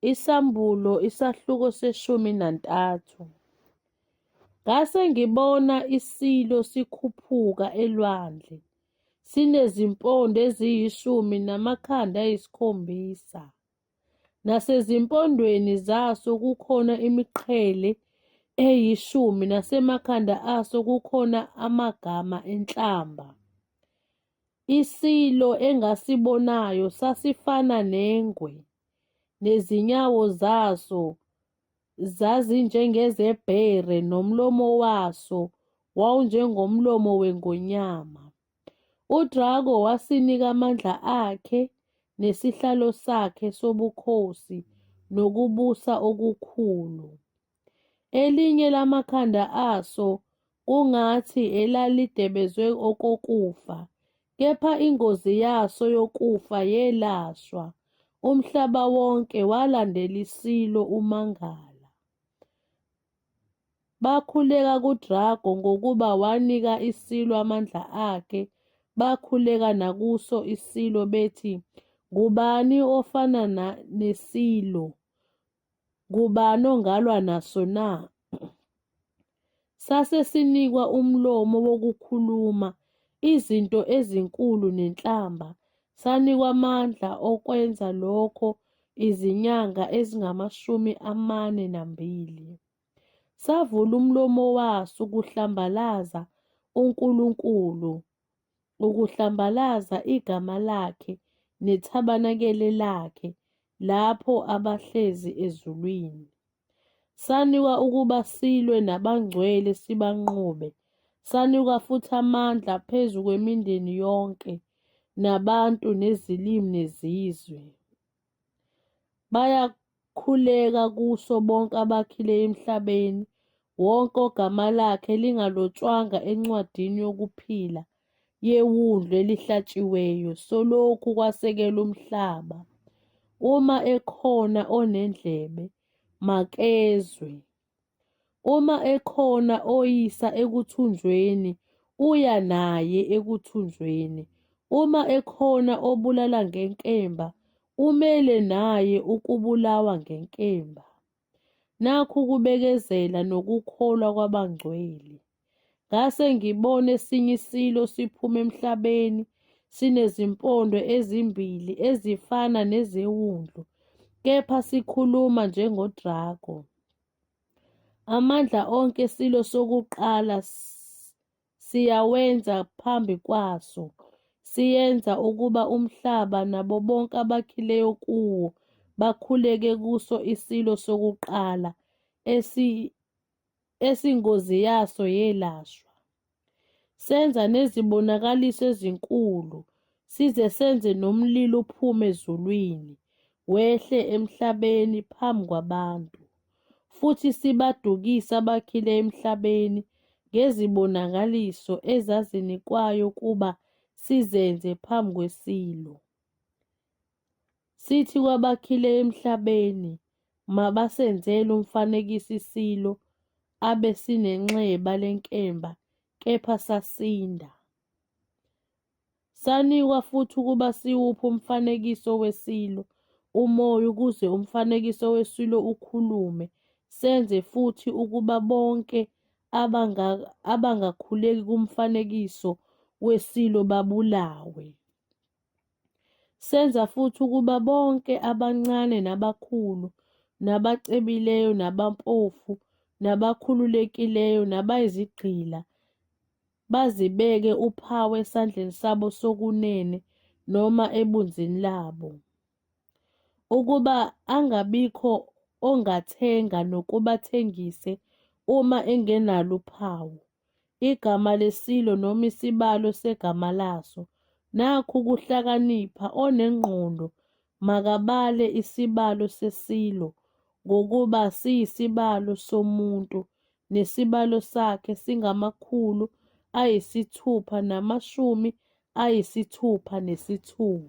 Isambulo isahluko se-13. Ngase ngibona isilo sikhuphuka elwandle, sinezimpondo eziyishumi namakhanda ayisikhombisa, nasezimpondweni zaso kukhona imiqhele eyishumi, nasemakhanda aso kukhona amagama enhlamba. Isilo engasibonayo sasifana nengwe, nezinyawo zaso zazinjengezebhere, nomlomo waso wawunjengomlomo wengonyama. UDrako wasinika amandla akhe nesihlalo sakhe sobukhosi nokubusa okukhulu. Elinye lamakhanda aso kungathi elalidebezwe okokufa, kepha ingozi yaso yokufa yelashwa. Umhlaba wonke walandela isilo umangala. Bakhuleka kudrago ngokuba wanika isilo amandla akhe, bakhuleka nakuso isilo bethi, Ngubani ofana nesilo, ngubani ongalwa naso na? Sase sinikwa umlomo wokukhuluma izinto ezinkulu nenhlamba, sanikwa amandla okwenza lokho izinyanga ezingama-42. Savula umlomo waso ukuhlambalaza uNkulunkulu, ukuhlambalaza igama lakhe nethabanakele lakhe, lapho abahlezi ezulwini. Sanikwa ukuba silwe nabangcwele sibanqobe, sanikwa futhi amandla phezu kwemindeni yonke, nabantu, nezilimi, nezizwe. Bayakhuleka kuso bonke abakhileyo emhlabeni, wonke ogama lakhe lingalotshwanga encwadini yokuphila yeWundlu elihlatshiweyo selokhu kwasekelwa umhlaba. Uma ekhona onendlebe, makezwe. Uma ekhona oyisa ekuthunjweni, uya naye ekuthunjweni. Uma ekhona obulala ngenkemba, umele naye ukubulawa ngenkemba. Nakhu ukubekezela nokukholwa kwabangcwele. Ngase ngibona esinye isilo siphuma emhlabeni, sinezimpondo ezimbili ezifana nezewundlu, kepha sikhuluma njengodrako. Amandla onke esilo sokuqala siyawenza phambi kwaso, siyenza ukuba umhlaba nabo bonke abakhileyo kuwo bakhuleke kuso isilo sokuqala esingozi yaso yelashwa. Senza nezibonakaliso ezinkulu, size senze nomlilo uphume ezulwini, wehle emhlabeni phambi kwabantu. Futhi sibadukisa abakhile emhlabeni ngezibonakaliso ezazinikwayo ukuba sizenze phambi kwesilo. Sithi kwabakhile emhlabeni, mabasenzele umfanekiso isilo abesinenxeba lenkemba kepha sasinda. Sanikwa futhi ukuba siwuphe umfanekiso wesilo umoya ukuze umfanekiso wesilo ukhulume, senze futhi ukuba bonke abangakhuleki kumfanekiso wesilo babulawe. Senza futhi ukuba bonke abancane nabakhulu, nabacebileyo nabampofu, nabakhululekileyo nabayizigqila bazibeke uphawu esandleni sabo sokunene noma ebunzini labo, ukuba angabikho ongathenga nokuba athengise uma engenalo uphawu, igama lesilo noma isibalo segama laso. Nakhu ukuhlakanipha, onengqondo makabale isibalo sesilo, ngokuba siyisibalo somuntu, nesibalo sakhe singama-666.